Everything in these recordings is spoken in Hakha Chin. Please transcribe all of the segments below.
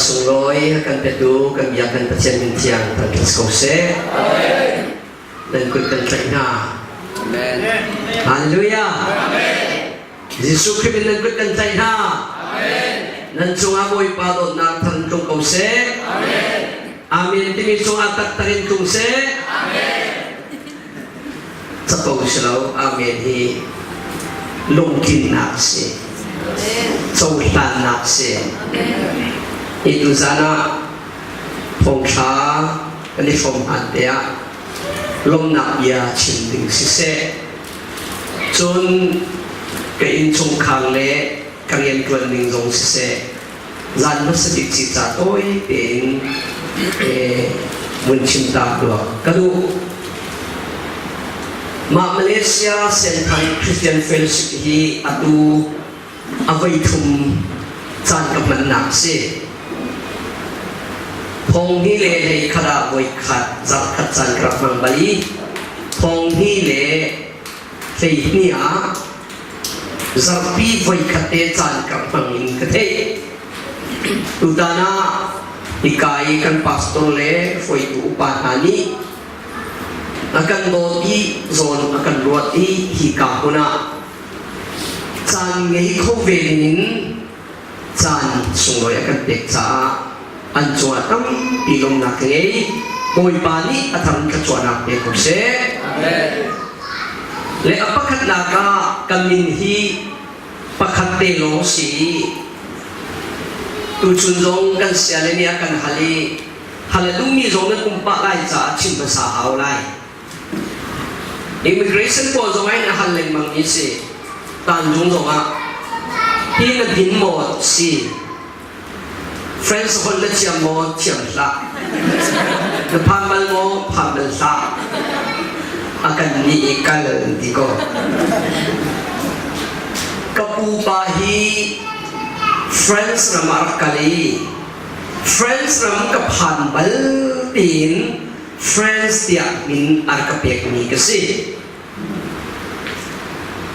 sunglawi a kan petu kan biak kan Pathian min thiang thangṭhat ko seh. Nan kut kan tlaih hna. Amen. Hallelujah. Jesuh Khrih min nan kut kan tlaih hna. Nan cungah Bawipa dawtnak thar in tlung ko seh. Amen timi cungah taktak in tlung seh. Capo si lo, Amen hi lungtlinnak si. Cohlannak si. Hi tuzan ah thawngṭha kan i hrawm hlan te ah lawmhnak bia chim ding siseh. Cun ka innchungkhar le ka rianṭuan ning zong siseh zan hmasa bik cica tawi tein vun chim ta tuah ka duh. Mah Malaysia Senthang Christian Fellowship hi atu a voi thum caan ka hmannak si. Thong hnih le hlei khat ah voi khat zarh khat caan ka rak hmang bal i thong hnih le 12 ah zarhpi voikhat te caan ka hmang in ka theih. Tutan ah hika i kan pastor le hruaitu upa hna nih a kan dawt i zawn a kan ruat i hika hmun ah caan ngei kho ve dingin caan sunglawi a kan pek caah an cungah tampi lawmnak ka ngei. Bawipa nih a thar in thluachuahnak pe ko seh. Le a pakhatnak ah kan min hi pakhat te lawng si i tuchun zong kan siale nih a kan hal i hal a duhmi zong nan um pah lai caah chim hmasa hau lai. Immigration pawl zong in a hal lengmang mi si. Tanjung zong ah hi na din maw si Friends holh na thiam maw? Thiam hlah. Na phan bal maw? Phan bal hlah. A kan nih i kal ti ko. Ka pupa hi France ram ah rak kal i France ram ka phan bal tiin France tiah min a rak ka pekmi ka si.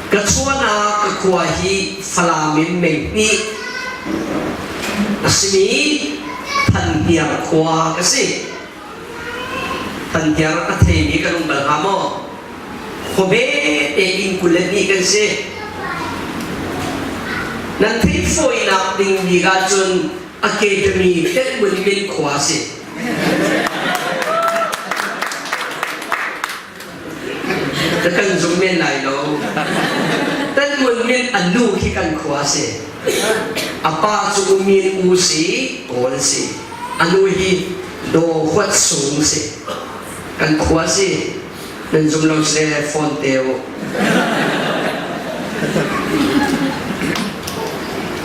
Ka chuahnak ka khua hi Falam in meng hnih a simi Thanhniar khua ka si. Thanhniar a theimi kan um bal hnga maw? Khuabe te inn 22 kan si. Nan theih fawinak ding bik ahcun Academy Tetmun Min khua a si. Ka kan zum men lai lo. Tan Ngun Min a nu khi kan khua a si. A pa cu U Min U si, Kawl si. A nu hi Daw Huat Sung si. Kan khua si. Nan zum lo si le phone te u.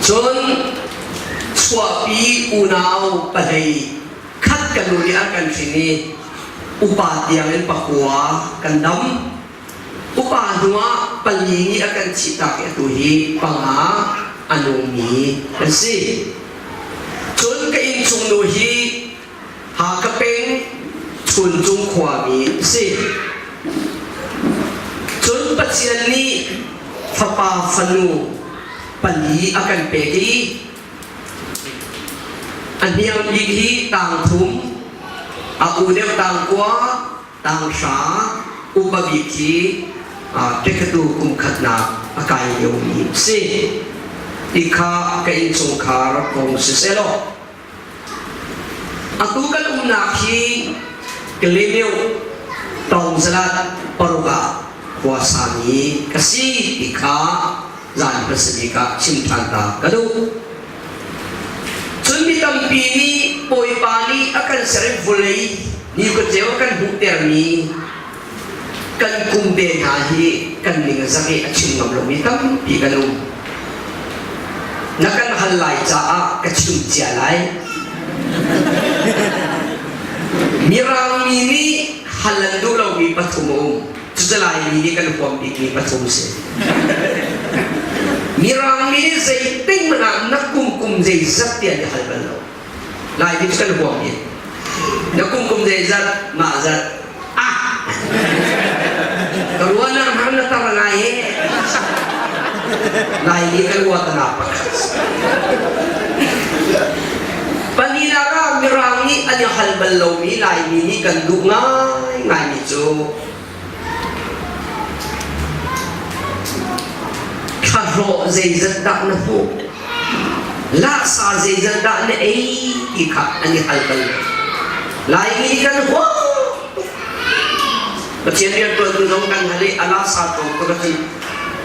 Cun chuahpi unau pahlei khat ka nu nih a kan hrin i upa tiangin pakua kan dam. Upa hnuah pali nih a kan thihtak i atu hi panga a nungmi kan si. Cun ka innchung nu hi Hakha peng Chuncung khuami a si. Cun Pathian nih fapa fanu pali a kan pek i A hniang bik hi tang thum, a u deuh tang kua, tang hra, upa bik hi ṭekatu kum khatnak a kai liomi a si. Ti kha ka innchungkhar kong siselaw atu kan umnak hi Kalemyo Taungzalat paruk ah khua sami ka si ti kha zan hmasa bik ah chim ṭhan ta ka duh. Cun mi tampi nih Bawipa nih a kan ser i vawlei nikhuaceu a kan hmuhtermi kan kum te hna hi kan ning a zak i a chim ngam lomi tampi kan um. Na kan hal lai caah ka chim cia lai. Mirang mi nih hal an duh lomi pathum a um. Cucu Laimi nih kan huam bikmi pathum si. Mirang mi nih zeiting hmanh ah na kum kum zeizat ti an i hal bal lo. Laimi cu kan huam i na kum kum zeizat mah zat ah ka ruahnak hmang na tar ngai he Laimi kan ruahnak pakhat. ah Mirang nih an i hal bal lomi Laimi nih kan duh ngaingaimi cu thlahlawh zeizat dah na hmuh, lahsa zeizat dah na ei ti kha an i hal bal lo. Laimi kan huam tuk. Pathian rianṭuantu zong kan hal i a lahsa tlawm tuk ahcun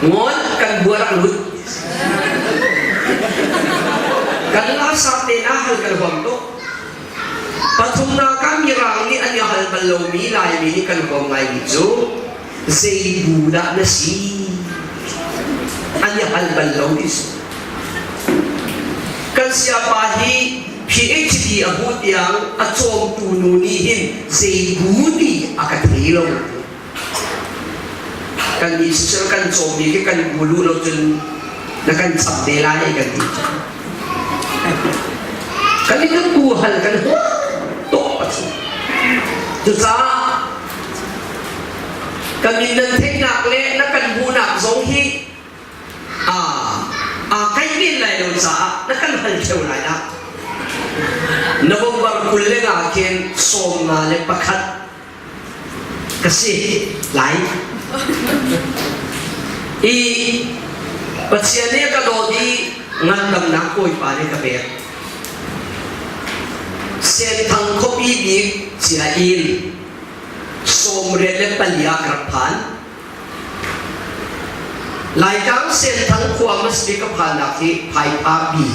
ngawn kan bua rak lut. Kan lahsa te na hal kan huam tuk. Pathumnak ah Mirang nih an i hal bal lomi Laimi nih kan huam ngaimi cu zei bu dah na si? An i hal bal lo ti si. Kan siapa hi PhD a hmuh tiang a cawmtu nu nih hin zei bu ti a ka thei lo. Kan nih siseh kan cawmmi khi kan bu lu lo cun na kan chap te lai kan ti. Kan i kan bu hal kan tuk a cu. Cucaah kan min nan theihnak le na kan bunak zong hi aa kaih men lai lo caah na kan hal ṭheo lai dah. November 25 khin 51 ka si lai. I Pathian nih a ka dawt i ngandamnak Bawipa nih ka pek. Senthang khuapi bik cia in 94 ah ka rak phan. Laitlang Senthang khua masbi ka phannak hi Phaipha bi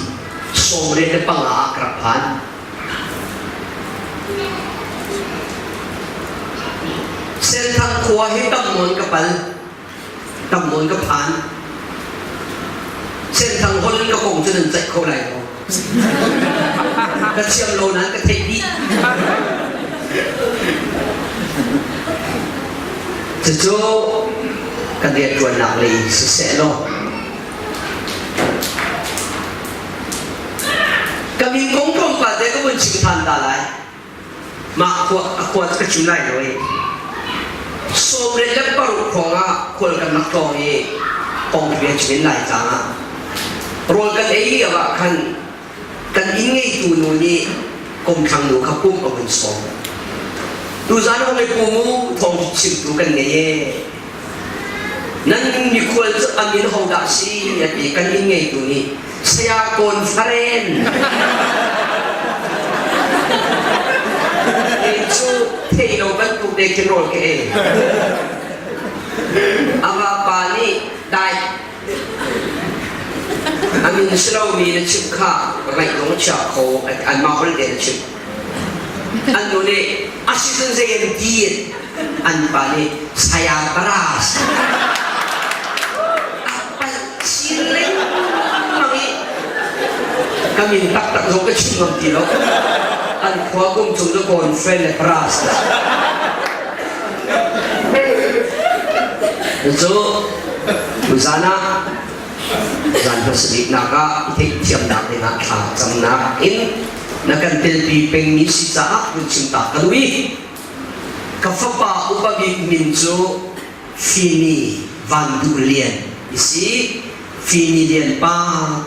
95 ah ka rak phan. Senthang khua hi tam nawn ka pal, tam nawn ka phan. Senthang hol in ka kong cu nan ceih kho lai lo. Ka thiam lo nain ka theih dih. Cucu kan rianṭuannak lei siseh law Ka min kong tlawmpal te ka vun chim ṭhan ta lai. Mah khua a khua cu ka chim lai lo i 96 hrawng ah khual kan rak tlawng i kong bia chim in Laitlang ah rawl kan ei lio ah khan kan inn ngeitu nu nih komthlang nu kha pumh a vun sawm. Tuzan hong i pum u thawng chimtu kan ngei e. Nan mikhual cu a min hodah si a ti kan inn ngeitu nih saya conference kei cu thei lo bantuk te khin rawl ka ei. A vapa nih dai a min si lomi na chimh kha ngaih zong a chia kho anmah holh te na chimh. An nu nih a si cun zei an ti an pa nih saya paras a palh chin lengmang i ka min taktak zong ka chim ngam ti lo an khua kum chung cu kawn friend le paras cu tuzan ah zan hmasa biknak ah i theihthiamnak dingah thla camnak in na kan telpi pengmi si caah hun chim ta ka duh i ka fapa upa bik min cu Fimi Van Duh Lian i si. Fimi Lian pa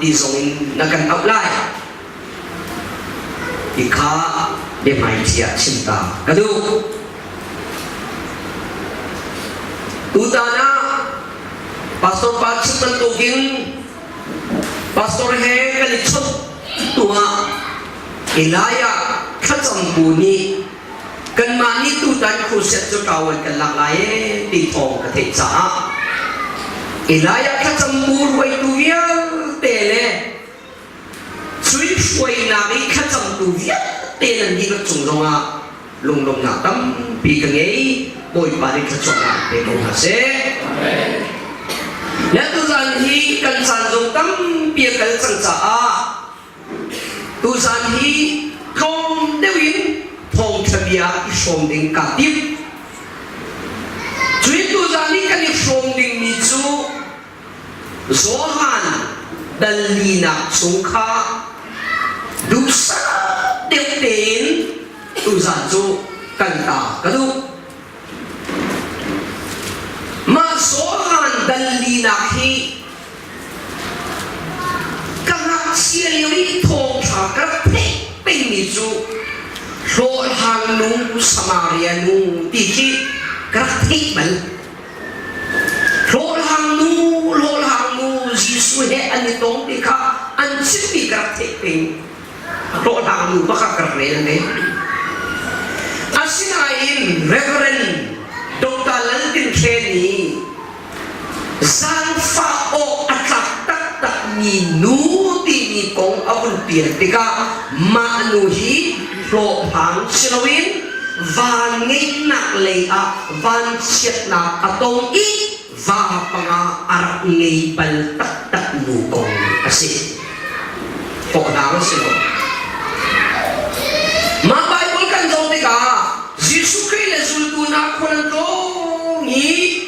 ti zong in na kan auh lai. Ti kha biahmaiṭhi ah chim ta ka duh. Tutan ah Pastor pa chim bantukin Pastor he kan i chawnh tu ah Elijah thlacam bu nih kanmah nih tutan crusade cu ṭawan kan lak lai ee ti thawng ka theih caah Elijah thlacam bu ruaitu vialte le cui hruainak i thlacamtu vialte nan dihlak cung zongah lunglawmhnak tampi ka ngei Bawipa nih thluachuahnak pe ko hna seh. Le tuzan hi kan caan zong tampi a kal cang caah tuzan hi tlawm deuh in thawngṭha bia i hrawm ding kaa tim. Cui tuzan i kan i hrawm dingmi cu Johan dal linak chung kha duhsah deuh tein tuzan cu kan ta ka duh. Mah Johan dal linak hi ka ngakchia lio i thawngṭha ka rak theih pengmi cu. Hlawhhlang nu Samaria nu ti khi ka rak theih bal. Hlawhhlang nu, hlawhhlang nu Jesuh he an i tong ti kha an chimmi ka rak theih peng. Hlawhhlang nu bak ah ka rak rel ve. Asinain Reverend Dr. Laltin Hre nih Zaangfah awk a tlak taktakmi nu timi kong a vun pian tikah mah nu hi hlawhhlang si loin van ngeihnak lei ah vanchiatnak a tong i va panga a rak ngei bal taktak nu kong a si. Hlawhhlang a si lo. Mah Baibal kan zoh tikah Jesuh Khrih le zultu hna khual an tlawng i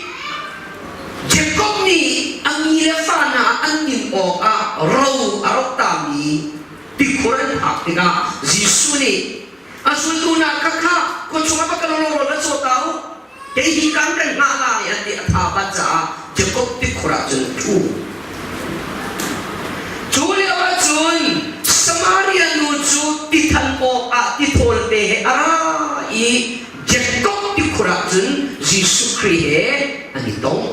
Jakob nih a mi le fa hna an din awkah ro a roktami tikhur an phak tikah Jesuh nih a zultu hna kha kha khua chungah va kal u law rawl va caw ta u kei hi kan kan hngah lai an ti a tha bat caah Jakob tikhur ah cun a ṭhu. Cu lio ah cun Samaria nu cu tithan awkah tithawl te he a ra i Jakob tikhur ah cun Jesuh Khrih he an i tong.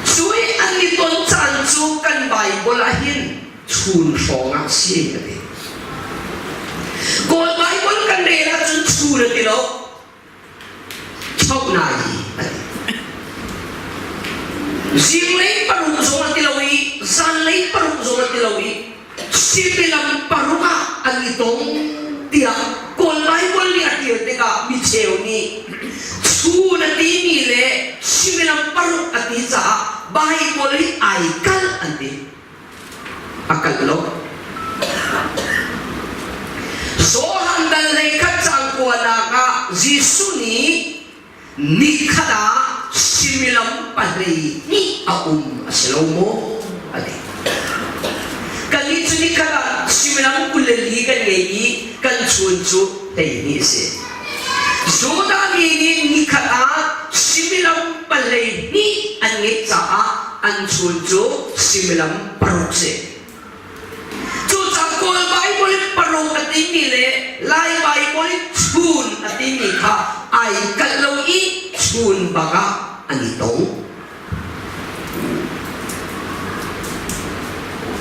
Cu i an i ton caan cu kan Baibal ah hin chun hrawng ah si a ti. Kawl Baibal kan rel ahcun chun a ti lo, choh nai a ti. Zinglei paruk zong a ti lo i zanlei paruk zong a ti lo i Similam paruk ah an i tong tiah Kawl Baibal nih a ṭial tikah micheu nih chun a timi le similam paruk a ti caah Baibal hi ai kalh an ti. A kalh lo. Johan dal hlei khat cang kuanak ah Jesuh nih nikhat ah similam pahlei hnih a um a si lo maw? A ti. Kannih cu nikhat ah similam 24 kan ngei i kan chun cu 12 a si. Judah mi nih nikhat ah similam pahlei hnih an ngeih caah an chun cu similam paruk si. Cucaah Kawl Baibal in paruk a timi le Lai Baibal in chun a timi kha ai kalh lo i chun bak ah an i tong.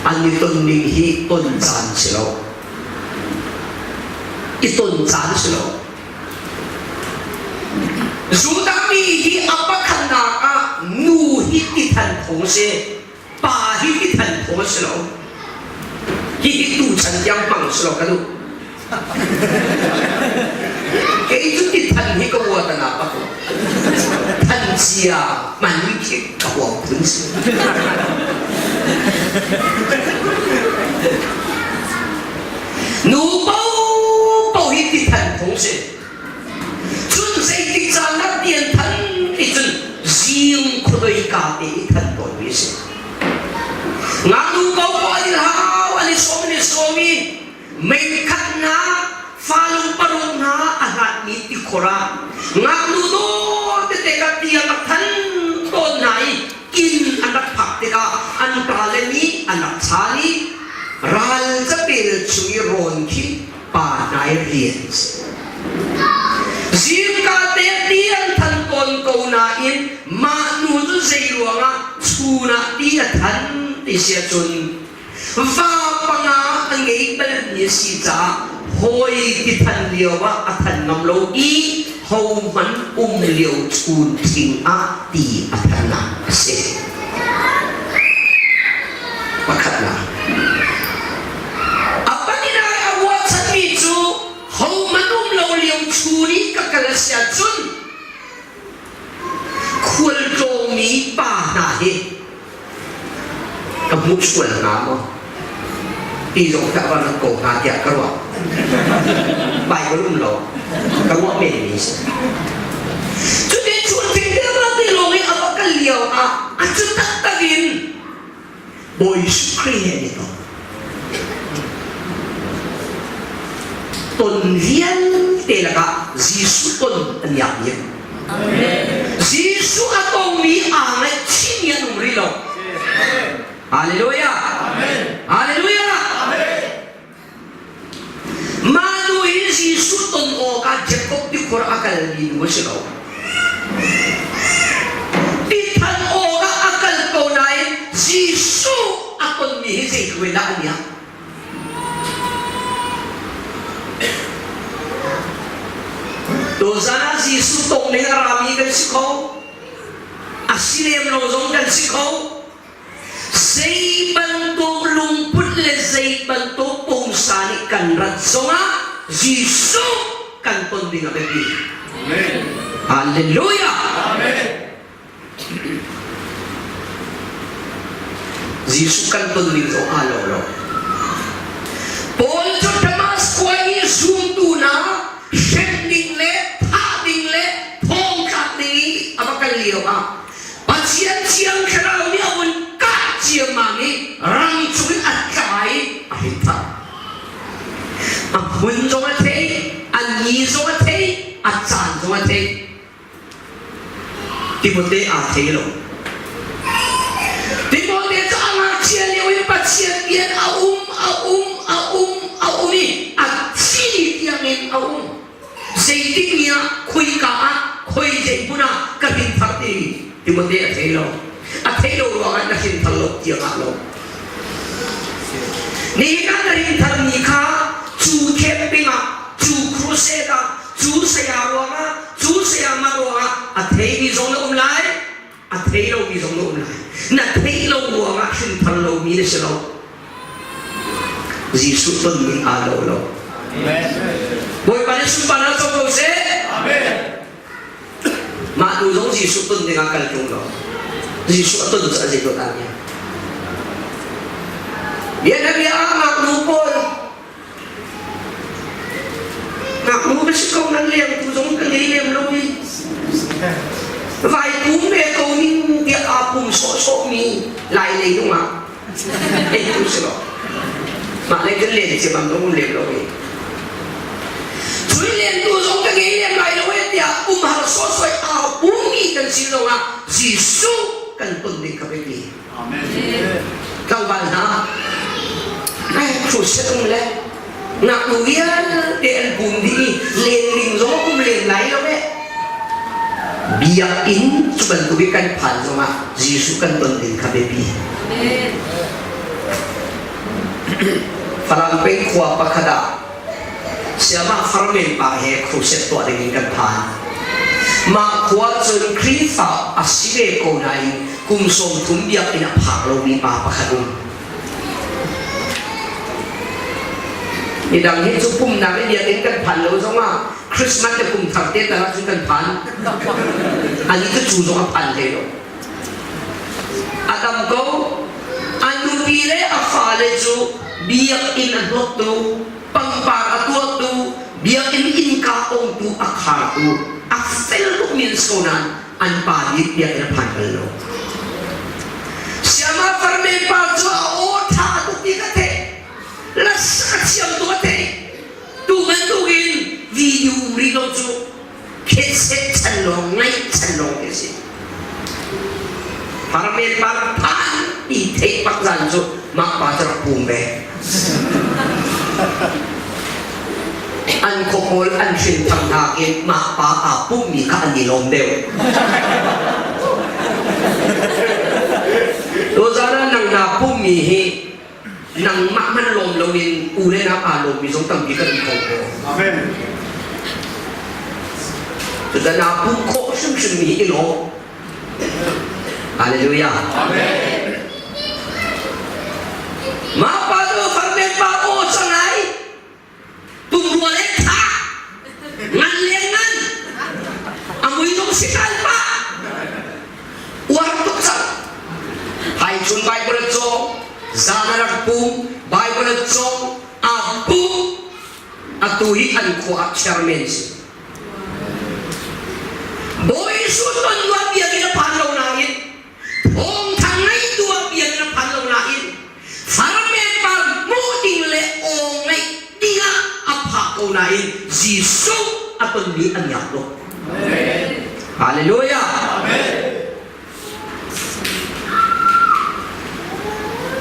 An i ton ning hi ton caan si lo. I ton caan si lo. Judah mi hi a pakhatnak ah nu hi ti than phung si. Pa hi ti than phung a si lo. Hihi tuchan tiang hmang si lo ka duh. Kei cu ti than hi ka uat na pa ko. Than cia hman khi ka huam phun si. Nu paohpaoh hi ti than phung si. Cun zeitik caan ah ti an than ti cun zing khuadoi ka te i than tawnmi a si. Ngaknu paohpaoh an i hlau, an i sawm an i sawm i meikhat hna, falung paruk hna a hlatmi tikhor ah ngaknu dawr tete kha ti an rak than tawn hna i inn an rak phak tikah an pale nih an rak chaan i ral capel chung i rawn khi pa hnai rian a si. Zingka te ti an than tawn ko nain mah nu cu zei ruangah chun ah ti a than ti si ahcun va panga a ngei balmi a si caah hawi ti than lio ah a than ngam lo i hohmanh um lio chun thing ah ti a thannak a si. Pakhatnak. A paninai a ruahchanmi cu hohmanh um lo lio chun i ka kal a si ahcun khualtlawngmi pa hna hi ka hmuh sual hnga maw ti zong khi a van rat ko hnga tiah ka ruah. Baibal um lo ka ruah menmi a si. Cuti chun thing te lawng i a va kal lio ah a cu taktak in Bawi Jesuh Khrih he an i ton. Ton vialte lakah Jesuh ton an iak bik. Jesuh a tongmi aa ngaihchihmi an um rih lo. Hallelujah. Hallelujah. Mah nu. Jakob tikhur a kalmi nu a si lo. Tithan awk ah a kal ko nain Jesuh a tonmi hi zeitluk in dah a miak? Tuzan ah Jesuh tong ding a rami kan si kho. A si lem lo zong kan si kho. Zei bantuk lungput le zei bantuk pumsa nih kan rat zongah Jesuh kan ton ding a biapi. Amen. Hallelujah. Amen. Jesuh kan ton ding zong aa lo lo. Paul cu Damas khua i zumtu hna hrem ding le thah ding le thongtlak ding i a va kal lio ah Pathian Thiang Thlarau nih a vun kah ciammam i rang cung in a tla i a hei thah. A hmun zong a thei, a ni zong a thei, a caan zong a thei. Timote aa thei lo. Timote cu a ngakchia lio in Pathian rian a um, a um, a um, a um i a thi tiangin a um. Zeitik ni ah khuika ah khoi zei hmun ah ka hrinthar ti Timote a thei lo. A thei lo ruangah na hrinthar lo tiang ah lo. Nihin ah na hrinthar mi kha cu camping ah cu crusade ah cu saya ruangah cu sayama ruangah a theimi zong na um lai a thei lomi zong na um lai. Na theih lo ruangah hrinthar lomi na si lo. Jesuh tonmi aa lo lo. Bawipa nih sunparnak co ko seh. Mah tu zong Jesuh ton dingah kal ṭung lo. Jesuh a ton cu a zei dawt ah nia. Bianabia ah ngaknu pawl ngaknu ka si ko nan leng tu zong ka ngei lem lo i vai pum ve ko ning tiah aa pum sawhsawhmi lai lei nung ah ei tu si lo mah le kan len ci bang um lem lo i cui len tu zong ka ngei lem lai lo e tiah umhar sawhsawh aa pummi kan si zongah Jesuh kan ton ding kha biapi tlangval hna ai crusade um le ngaknu vialte an pum dih i len ding zong a um len lai lo e biakinn cu bantuk i kan phan zongah Jesuh kan ton ding kha biapi. Falam peng khua pakhat ah Siamah farmen pa he crusade tuah ding in kan phan. Mah khua cun Khrihfa a si ve ko nain kum 30 biakinn a phak lomi pa pakhat um. Midang hi cu pumnak i biakinn kan phan lo zongah Christmas le kum thar te tal ahcun kan phan. Ani cu cu zong a phan hlei lo. A dam ko. A nupi le a fale cu biakinn a hnawttu, pangpar a tuahtu, biakinn innka ongtu a khartu, a fel tukmi an si ko nain an pa nih biakinn a phan bal lo. Siama farme pa cu a aw ṭha tuk ti ka theih. Lasa ka thiam tuk a theih. Tu bantukin video um rih lo cu khetset chan lawng ngaih chan lawng ti a si. Farme pa phan ti theih pak zan cu mah pa cu rak pum ve. An khua pawl an hrinthang hna in mah pa aa pummi kha an i lawm deuh. Tuzaan ah nang naa pummi hi nangmah hmanh lawm loin u le nau aa lawmmi zong tampi kan um kho ko. Amen. Cucaah naa pum khawh hrimhrimmi hi i lawm. Hallelujah. Amen. Mah pa cu farmen pa aw cangai pumrua le tha ngan le ngan a mui zong si kal pa uar tuk cang hai chun Bible a cawng zan a rak pum Bible a cawng a pum atu hi an khua ah chairman si Bawi Jesuh ton tuah biakinn a phan lo nain thawngtha ngei tuah biakinn a phan lo nain farmen par hmuh ding le aw ngaih dingah a phak ko nain Jesuh a tonmi an yak lo. Hallelujah.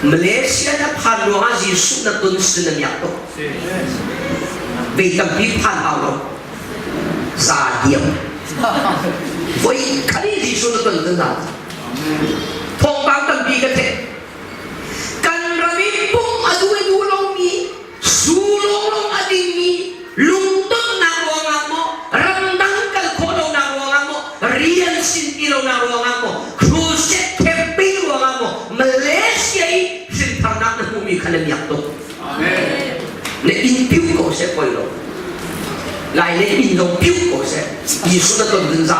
Malaysia na phan ruangah Jesuh na ton sin an yak tuk. Vei tampi phan hau lo. Za diam. Voi khat i Jesuh na ton cun za. Thawngpang tampi ka theih. Kan ram i pum a duh i duh lomi, zu lawnglawng a dingmi, lungtonnak ruangah maw, ramdang kal khawh lonak ruangah maw, rian sin ti lonak ruangah maw, crusade campaign ruangah maw, Malaysia i hrintharnak na hmuhmi kha na miak tuk. Na inn piu ko seh poi lo. Lai le inn zong piu ko seh. Jesuh na ton dun za.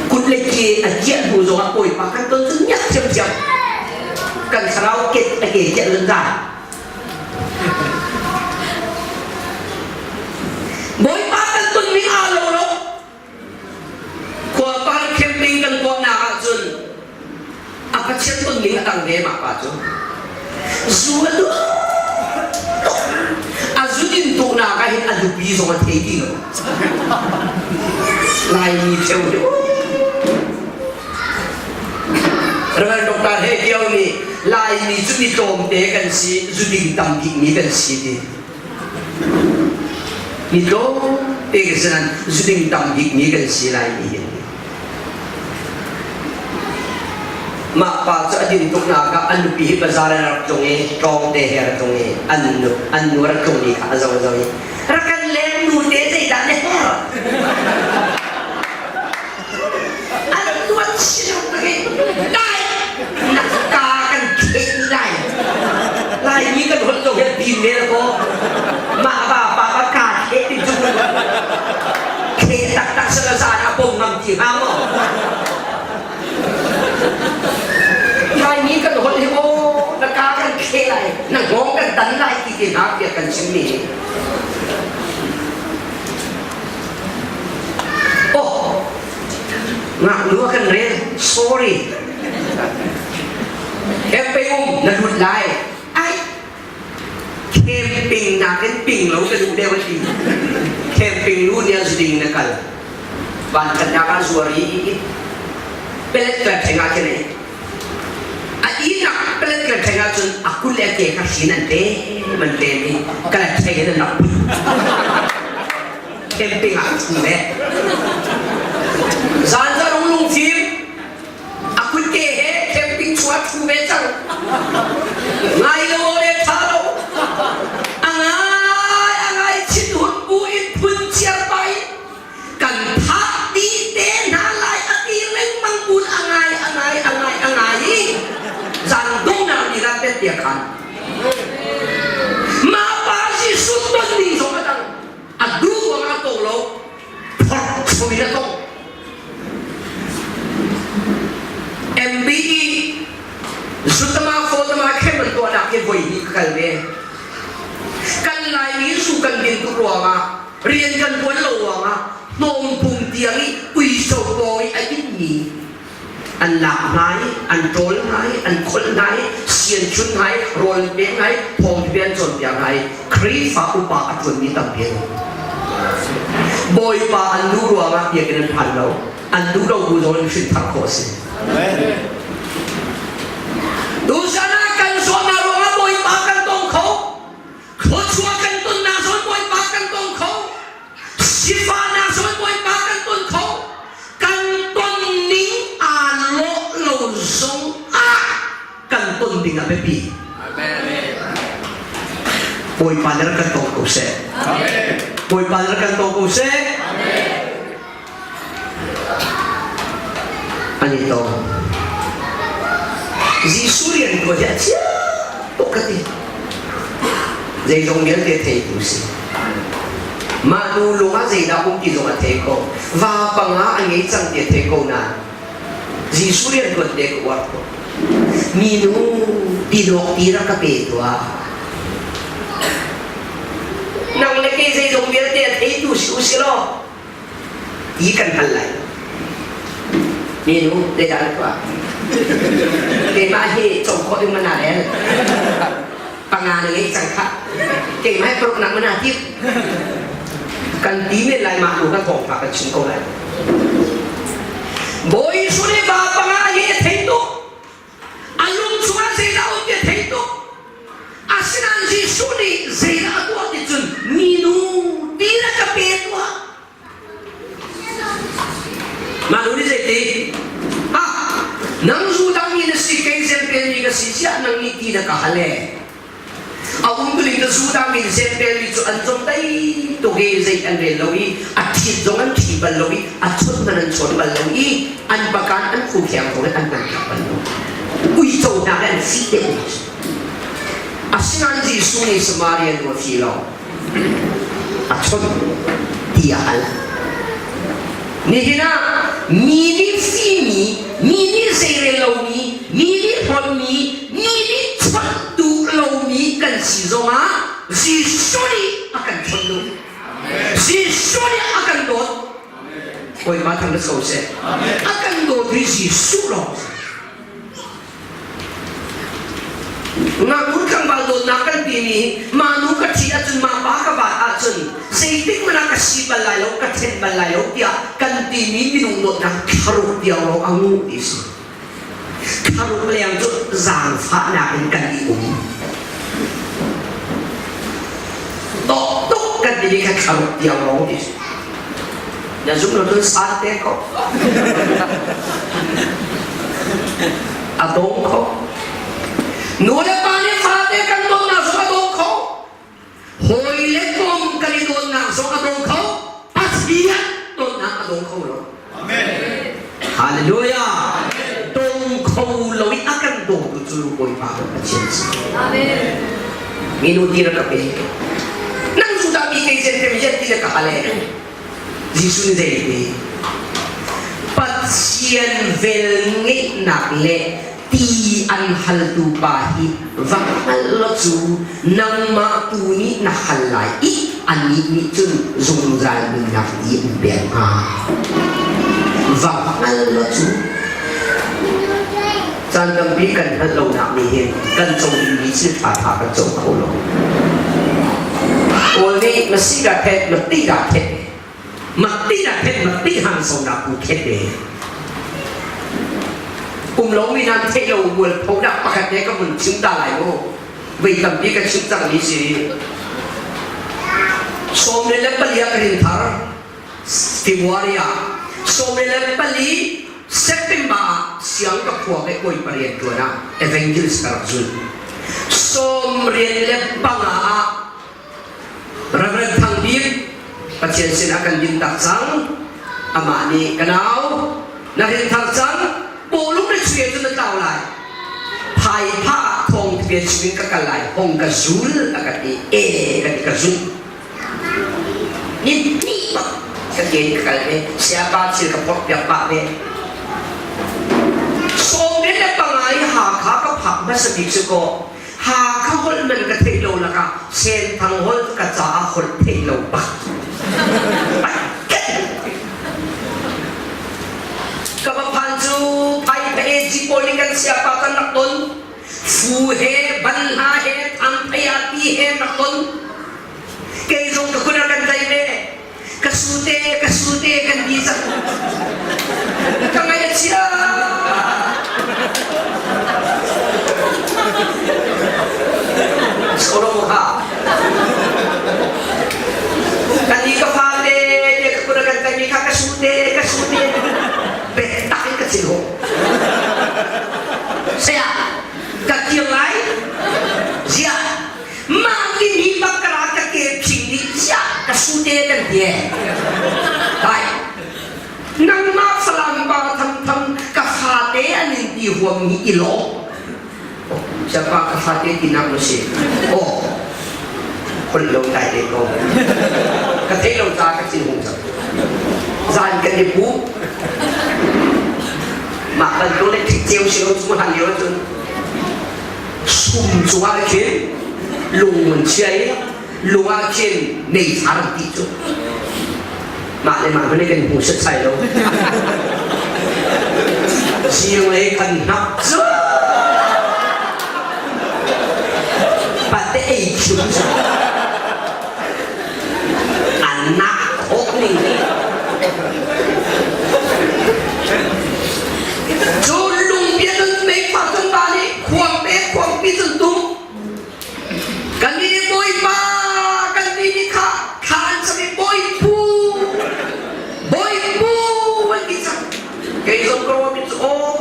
Kut le ke a kiah hnu zongah Bawipa kan ton cu miak thiamthiam. Kan thlarau ket a ke kiah dun za. Bawipa kan tonmi aa lo lo. Khuapar camping kan tuahnak ahcun a Pathian tonning a tang ve mah pa cu. Zu a duh a zu din tuknak ah hin a nupi zong a thei ti lo. Laimi ṭheo hi Reverend Dr. He Kio nih Laimi cu mi tlawmte kan si, zu ding tam bikmi kan si ti. Mi tlawmte kan si nain zu ding tam bikmi kan si lai ti hi. Mah pa cu a din tuknak ah an nupi hi bazar in a rak tlung i tlawngte he a rak tlung i an nu an nu a rak tlungmi kha a zoh a zoh i rak kan leng nu te zeidah na herh an tuan chin lo lai na ka kan kheh lai Laimi kan holh lo hi bin ne ko mah pa pa pa ka kheh ti cu kheh taktak sa zan a pom ngam ti hnga maw Laimi kan holh hi aw na ka kan kheh lai na ngong kan dan lai ti ti hna tiah kan chim mi Oh, ngaknu a kan rel. Sorry. Camping um na lut lai. Ai, camping nakin ping lo ka duh deuh ti. Camping lu nia zuding na kal. Van khat nak ah zuar i pelet kan theng ah khin a inak pelet kan theng ah cun a kul le a ke kha hrin an te man te mi kala thei in an rak put. Camping ah an le zan za rung lung fim a kutke he camping chua thu ve cang ngai lo le tha lo a ngai a ngai chin hun bu in phun chiar pai kan thah ti te hna lai a ti lengmang bun a ngai a ngai a ngai a ngai i zan dongnak ni ran tet tia khan ma pa Jesuh ton ding zong a dang a duh ruangah a tong lo phorh in a tong MBE zutama fotama khem an tuahnak hi voi hnih ka kal ve kan Laimi zu kan din tuk ruangah rian kan tuan lo ruangah hnawm pum tiang i uico pawng i a inmi an lak hna i an ṭawl hna i an kholh hna i sian chun hna i rawl an pek hna i thawngtha an cawnpiak hna i Khrihfa upa a ṭuanmi tampi an um. Bawipa an duh ruangah biakinn an phan lo. An duh lo bu zong in hrinthar khawh a si. Tuzan ah kan zawtnak ruangah Bawipa kan tong kho. Thluachuah kan tonnak zawn Bawipa kan tong kho. Sifahnak zawn Bawipa kan ton kho. Kan ton ning aa lawh lo zong ah kan ton ding a biapi. Bawipa nih rak kan tong ko seh. Bawipa nih rak kan tong ko seh. An i tong. Jesuh rian tuah hi a chia tuk ka ti. Zeizong vialte theitu si. Mah nu lung ah zeidah um ti zong a thei ko. Va panga a ngei cang ti a thei ko nain Jesuh rian tuan te ka uar ko. Minu tidawk ti rak ka pe tuah. Nang le kei zeizong vialte a theitu si u si law ti kan hal lai. Minu zeidah na tuah? Keimah hi cong khawh ding mana rel. Panga na ngei cang khah. Keimah hi paruk nak mana tip. Kan ti men lai mah nu kan thawngtha kan chim ko lai. Bawi Jesuh nih va panga hi a thei tuk. A lung chungah zeidah um ti a thei tuk. Asinain Jesuh nih zeidah a tuah ti cun minu ti na ka pe tuah. Mah nu nih zeiti? Ha, nang zu dang mi na si, kei Jentail mi ka si, ziah nang nih ti na ka hal e? A umtuning ka Judah mi Jentail mi cu an zong dai tuk i zei an rel lo i a ṭhit zong an ṭhi bal lo i a chawnh hmanh an chawn bal lo i an pakan an phu khiang ko i an kan khiak bal lo. Uico hna he an fih deuh hna. Asinain Jesuh nih Samaria nu a fi lo. A chawnh ti a hal. Nihin ah mi nih fimi, mi nih zeirel lomi, mi nih hlonhmi, mi nih chawnh duh lomi kan si zongah Jesuh nih a kan chawnh duh. Jesuh nih a kan dawt. Bawipa thangṭhat ko seh. A kan dawt hi Jesuh lawng a si. Ngaknu tlangval dawtnak kan timi mah nu ka ṭhi ahcun mah pa ka vat ahcun zeitik hmanh ah ka si bal lai lo ka ṭhen bal lai lo tiah kan timi minung dawtnak thlaruk tiang lawng a nguh ti si. Thlaruk leng cu zaangfahnak in kan i um. Dawh tuk kan timi kha thlaruk tiang lawng ti si. Na zum lo cun san te ko. A dong kho. Nu le pa nih fate kan dawtnak zong a dong kho. Hawi le kom kan i dawtnak zong a dong kho. Pathian dawtnak a dong kho lo. Amen. Hallelujah. Dong kho lo i a kan dawtu cu Bawipa kan Pathian si. Amen. Minu ti rak ka pe. Nang Judah mi kei zen tem yen ti le ka hal e. Jesuh nih zei ti? Pathian vel ngeihnak le ti an haltu pa hi va hngal law cu nangmah tu nih na hal lai i anih nih cun zungzal nunnak ti an pek hnga. Va hngal law cu caan tampi kan hngalh lonak nih hin kan co dingmi thil ṭhaṭha kan co kho lo. Kawl nih na si dah thet, na ti dah thet, mak ti dah thet, mak ti hang so dah ku thet ve. Um lo mi nan theih lo mual pho dah pakhat he ka vun chim ta lai mu. Vei tampi ka chim cang mi si. 14 ah ka rin thar February ah 14 September ah siang ka khua ke koi pariat tuan ah evangelist ka rak zul. 15 ah Reverend Thang Bik Pathian sinah kan din tak cang. Amah nih ka nau na rin thar cang bawlung na chuye cu na tlau lai. Phai pha thong bia chim in ka kal lai hong ka zul a ka ti e ka ti ka zul. Ni hnih bak ka ke in ka kal ve siapa thil ka phorh piak pah ve. 15 i Hakha ka phak hmasa bik cu kaw Hakha holh man ka theih lo lakah Senthang holh ka caah holh theih lo bak. Ka va phan cu phai phe pawl nih kan siapa kan rak ton. Fu he banhla he thangphei ah ti he rak ton. Kei zong ka kun kan tlaih ve. Ka sute ka sute kan ti cang. Ka ngaih a chia. Solo ha. Kan i ka fate te ka kun kan tlaih mi kha ka sute ka sute. Biatak in ka thin hung. Saya ka kir lai. Ziah mah timi bakara ka ke phing nih ziah ka sute kan ti Hai nangmah Falam pa tham tham ka fate an in ti huam mi i lawm siapa ka fate ti nak ma si oh khol lo tai te ko ka thei lo ta ka thin hung cang zan kan i pu mah bantuk le thik ceu si lo cu han lio cun sum cungah khin lung an chia i lung ah khin mei thar an ti cu mah le mah hmanh kan hmu set sai lo zinglei kan hnak cu pate ei khim cu anak khawh ning cu lungpia cun mei phar cun ba nih khuang pe khuangpi cun tum kan ni. Kei zong ka ruah mi cu aw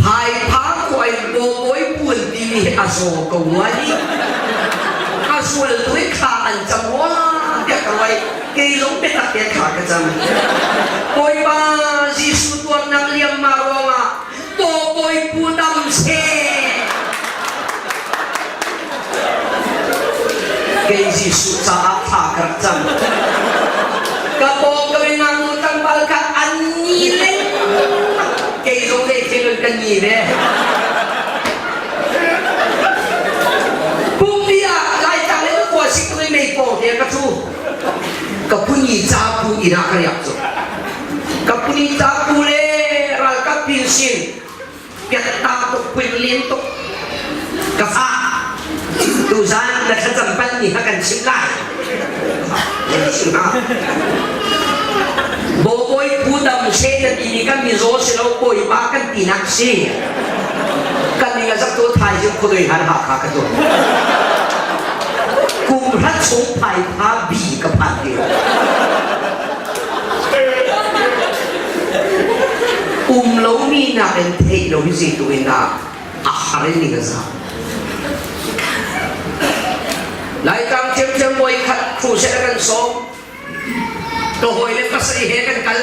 phaipha khuai bawi puan timi hi a zaw ko rua hi. A sual tu i thla an cam rua tiah ka ruah i kei zong biatak tein thla ka cam. Bawipa Jesuh tuarnak liamma ruangah bawi pu dam seh. Kei Jesuh caah thla ka rak cam. Ka pawng ka ngaknu tlangval kha an ni lengmang. Kei zong zeithil in kan ni ve. Pumpi ah Laitlang le khua sik tuk in mei pawng te ka thu. Ka puni ca pu inn ah ka riak cu. Ka puni ca pu le ralkap pinsin Piatta tuk puin tuk ka fa tuzan na thlacam pan ni kha kan chim lai chim ha Bawi pu dam she na ti ni kan mizaw si lo bawipa kan ti nak si kan ning a zak tu thai jing khudoi han ha kha ka tu kum hrat chung phai pha bi ka phan ti Um lomi nakin theih lo hi zeitluk in dah a har in ning a za. Laitlang ṭhiamṭhiam voi khat crusade a kan sawm. Ka hawi le pasarih he kan kal.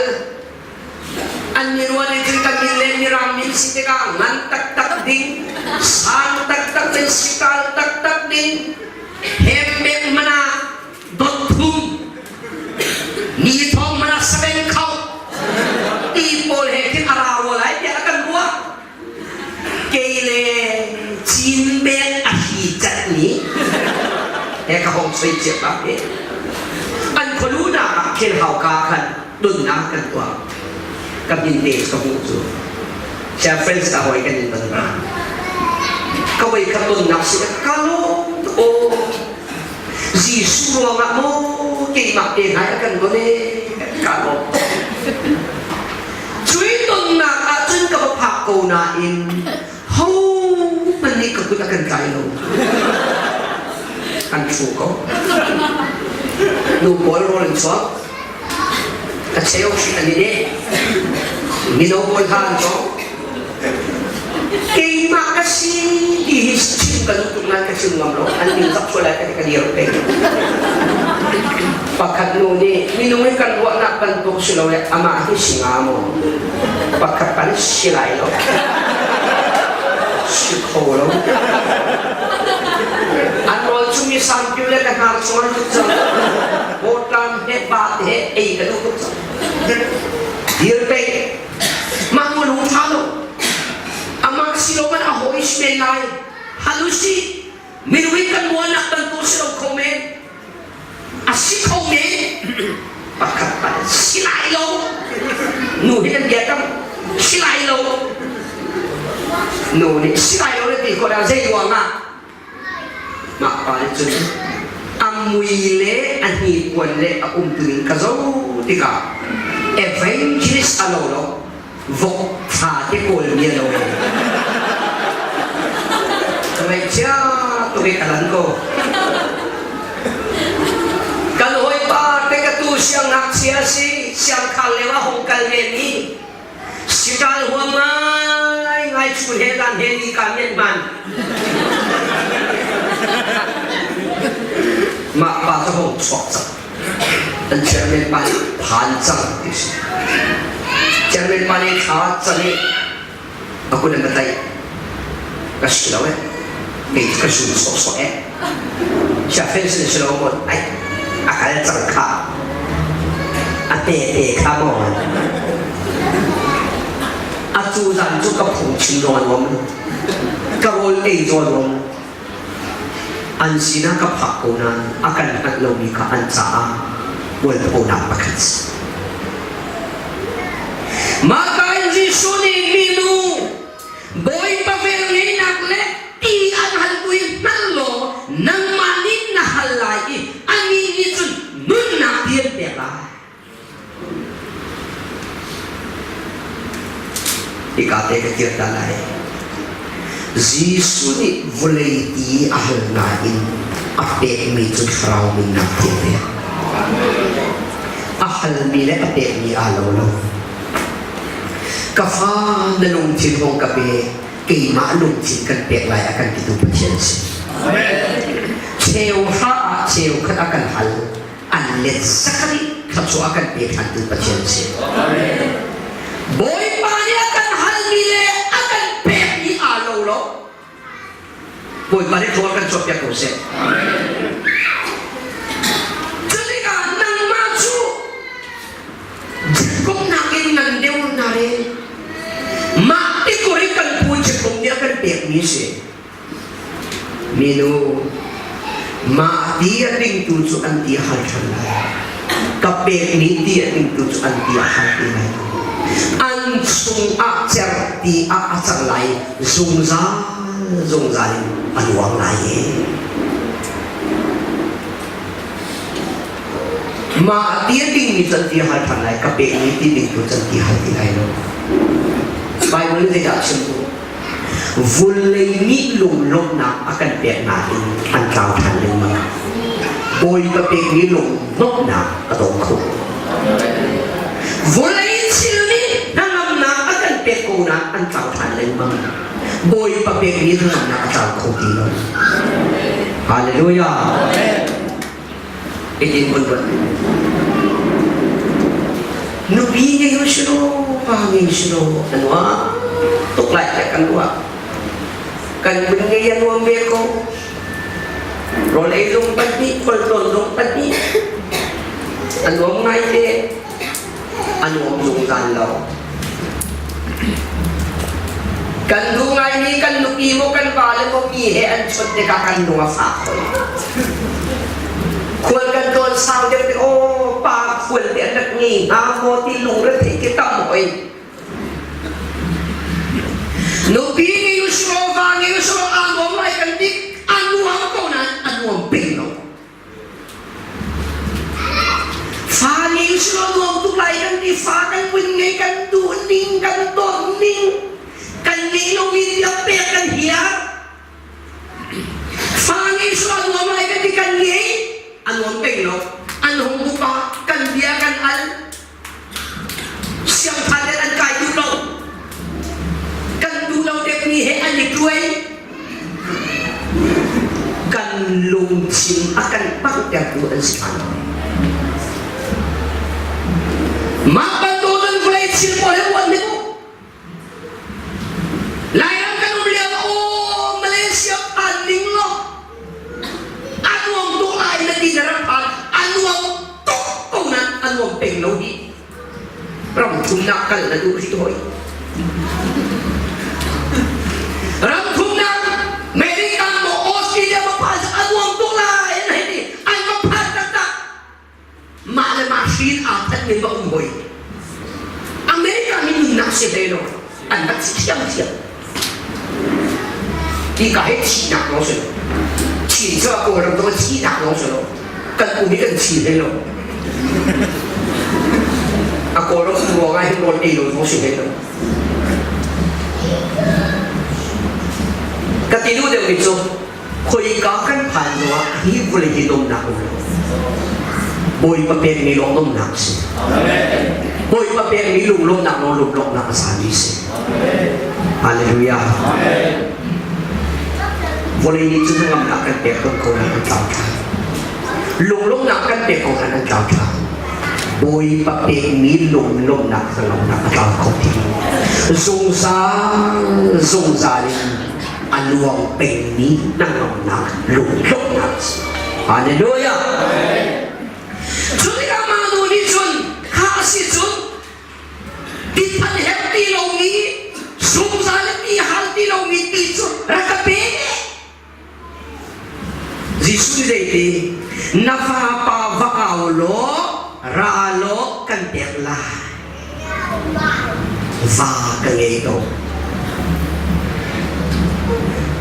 An miruan in cun kan min le mirang min si tikah ngan taktak ding, sang taktak ding, sikal taktak ding, hembek mana dot thum ni thong mana sabeng khau ti pawl he khin a ra rua lai tiah a kan ruah kei le cin bek a hi cat ni he ka hong soi cia ba he an kholu na ah khin hau ka khan dunnak kan tuah ka min te ka hmuh cu Sia friends ka hoi kan in ban ka wei kha tonnak si ka lo o Jesuh ruangah maw keimah te hna a kan don ee ka lawm. Cui tonnak ahcun ka va phak ko nain ho hmanh nih ka kut a kan tlai lo. An thu ko. Nu pawl rawl an chuak. A cheu hri an i deh. Mino pawl hla an cawng. Keimah ka si ti hi chim ka duh tuk nain ka chim ngam lo. An min zak sual lai ka ti ka dir peng. Pakhat nu nih minung in kan ruahnak bantuk si lo le amah hi si nga maw? Pakhat pan si lai lo. Si kho lo. An rawl chung i sampiu le ka hnar chung an lut cang. Bawtlam he ba he ei ka duh tuk cang. Dir peng. Mah mu lung ṭha lo. Amah si lo man a hawi si men lai. Hal u sih. Minung in kan mualnak bantuk si lo kho men. A si kho men. Pakhat pan si lai lo. Nu hi kan bia tam. Si lai lo. Nu nih si lai lo na ti ko dah zei ruang ah Mah pa nih cun a mui le a hnipuan le a umtuning ka zoh tikah evangelist a lo lo, vok thla te kawlmi a lo. Ka ngaihchia tuk i ka lan ko. Kan hawipa te ka tu siangngakchia si, siangkhang lio ah hong kal men i Siṭal huam ngaingai chun he zan he ni ka men hman. Mah pa cu hong chuak cang. An chairman pa nih phan cang ti si. Chairman pa nih thla cang i a kut an ka tlaih. Ka si lo eh. Kei cu ka zum sawhsawh eh. Chia fel si si lo maw ai a kal cang kha. A te te kha maw. Atu zan cu ka phungchim nawn om. Ka rawl ei zawn om. An sinah ka phak ko nain a kan hngalh lomi kha an caah mualphonak pakhat si. Mah ka in Jesuh nih minu Bawipa velngeihnak le ti an hal tu hi hngal law nangmah nih na hal lai i anih nih cun nunnak ti an pek lai. Hika te ka kir ta lai. Jesuh nih vawlei ti a hal nain a pekmi cu thlarau nunnak ti a pek. A halmi le a pekmi aa lo lo. Ka fa na lungthin hong ka pe, keimah lungthin kan pek lai a kan titu Pathian si. Cheu hra ah cheu khat a kan hal, an let sakali thluachuah a kan pe ṭhantu Pathian si. Bawipa nih a kan halmi le a kan pekmi aa lo lo. Bawipa nih thawl kan chuahpiak ko seh. Cutikah nangmah cu Jacob nakin ngan deuh na rel. Mah tikor i kan pu Jacob nih a kan pekmi si. Minu, mah ti a dingtu cu an ti a hal ṭhan lai. Ka pekmi ti a dingtu cu an ti a hal ti lai. An chungah cerhti ah a cang lai zungzal zungzal in a luang lai e. Mah ti a dingmi cu an ti a hal ṭhan lai, ka pekmi ti dingtu cu an ti hal ti lai lo. Bible nih zeidah a chim? Vulei nih lunglawmhnak a kan pek nain an tlau ṭhan lengmang. Bawipa pekmi lunglawmhnak a dong kho. Vawlei thil nih hnangamnak a kan pek ko nain an tlau ṭhan lengmang. Bawipa pekmi hnangamnak a tlau kho ti lo. Hallelujah. Itin kun ruat. Nupi ngei u si law, pa ngei si law, a nuam tuk lai tiah kan ruah. Kan vun ngei a nuam ve ko. Rawl ei zong pahnih, khualtlawn zong pahnih. A nuam ngai te. A nuam zungzal lo. Kan duh ngaimi kan nupi maw kan vale maw mi he an chawnh tikah kan lung a fak hoi. Khual kan tlawn sau deuh tik aw pa khual te an rak ngei hnga maw ti lungre thei ti tam hoi. Nupi ngei u sulaw va ngei u sulaw aa nuam lai kan ti a nuam ko nain a nuam peng lo. Fa ning silo nuam tuk lai kan ti fa kan vun ngei kan duh ning kan dawt ning kan ngeih lomi tiang pek kan hiar fa ngei silo nuam lai kan ti kan ngei a nuam peng lo an hung upa kan bia kan al siangphan an kai duh lo kan duh lo deuhmi he an i tuai kan lungthin a kan panghtertu an si ṭhan mah bantukin vawlei thil pawl he uan hnik u Lairam kan um lio aw Malaysia phan ning law a nuam tuk lai na ti na rak phan a nuam tuk ko nan a nuam peng lo hi ram thumnak kal na duh rih hoi ram thumnak America maw Australia maw phan a nuam tuk lai an hei ti an va phan taktak mah le mah hrin aa that ning va um hoi America mi nunnak si hlei lo an rak si thiamthiam ti ka he thihnak lawng si lo Chin cu a Kawlram zong thihnak lawng si lo kan um i kan thi hlei lo a Kawlram um ruang ah hin rawl ei lo zong si hlei lo ka ti duh deuh mi cu Khoika kan phan zongah hi vawlei hi nomnak um lo. Bawipa pekmi lawng nomnak a si. Bawipa pekmi lunglawmhnak lawng lunglawmhnak a sami si. Hallelujah. Vawlei nih cun hnangamnak kan pek tawn ko nain an tlau ṭhan. Lunglawmhnak kan pek ko nain an tlau ṭhan. Bawipa pekmi lunglawmhnak hnangamnak a tlau kho ti lo. Zungzal zungzal in a luang pengmi hnangamnak lunglawmhnak Hallelujah. Cu tikah mah nu nih cun kha a si cun ti an herh ti lomi zungzal ti hal ti lomi ti cu rak ka pe. Jesuh nih zeiti na vapa va au law ra law kan pek lai. Va ka ngei lo.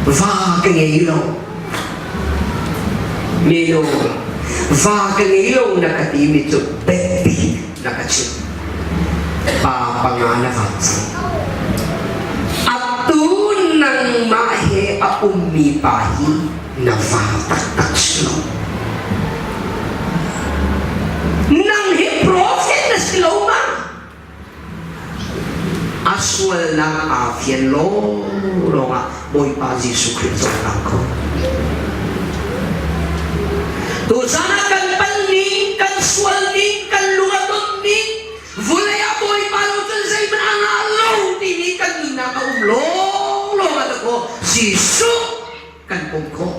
Va ka ngei lo. Minu, va ka ngei lo na ka timi cu biapi na ka chimh. Pa panga na vat cang. Atu nangmah he a ummi pa hi na va taktak si lo. Nang hi prophet na si lo ma? sualnak aa fian lawnglawng ah Bawipa Jesuh Khrih cohlang kho. Tuzan ah kan pal ning, kan sual ning, kan lung a ton ning, vulei ah Bawipa lo cun zeihmanh a ngah lo timi kan nunnak a um lawnglawng ah dakaw Jesuh kan pom khawh.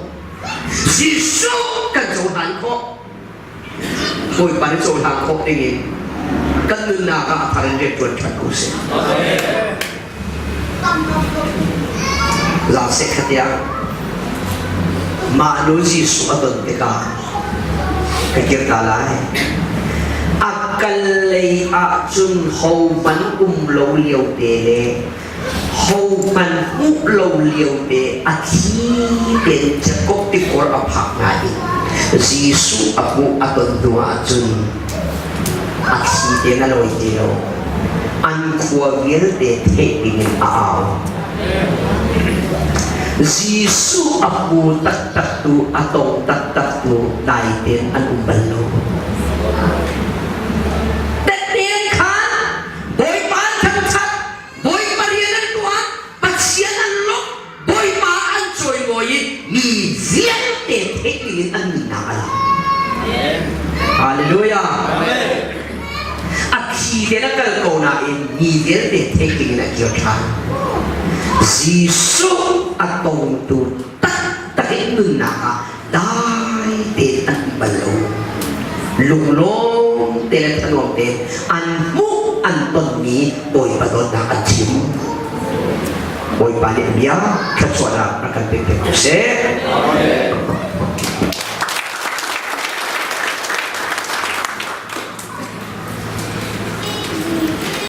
Jesuh kan cohlan khawh. Bawipa nih cohlan khawh dingin kan nunnak ah a thar in rian ṭuan ṭhan ko seh. Lase khatia mah nu Jesuh a ton tikah ka kir ta lai. A kal lei ah cun hohmanh um lo lio te le hohmanh hmuh lo lio te a thi tein Jakob tikor a phak nain Jesuh a hmuh a ton hnu ah cun a thi tein a lawi ti lo. An khua vialte theih dingin a au. Jesuh a hmu taktak tu, a tong taktak tu dai tein an um bal lo. Tetten khan Bawipa an thangṭhat, Bawipa rian an ṭuan, Pathian an lawmh, Bawipa an cawimawi i mi vialte theih dingin an nunnak a lang. Hallelujah. A thi te na kal ko nain mi vialte theih dingin a kir ṭhan. Jesuh a tongtu taktak in nunnak ah dai tein an um bal lo. Lunglawm te le thanuam tein an hmuh an tonmi Bawipa dawtnak an chim. Bawipa nih bia thluachuahnak a kan pek te ko seh.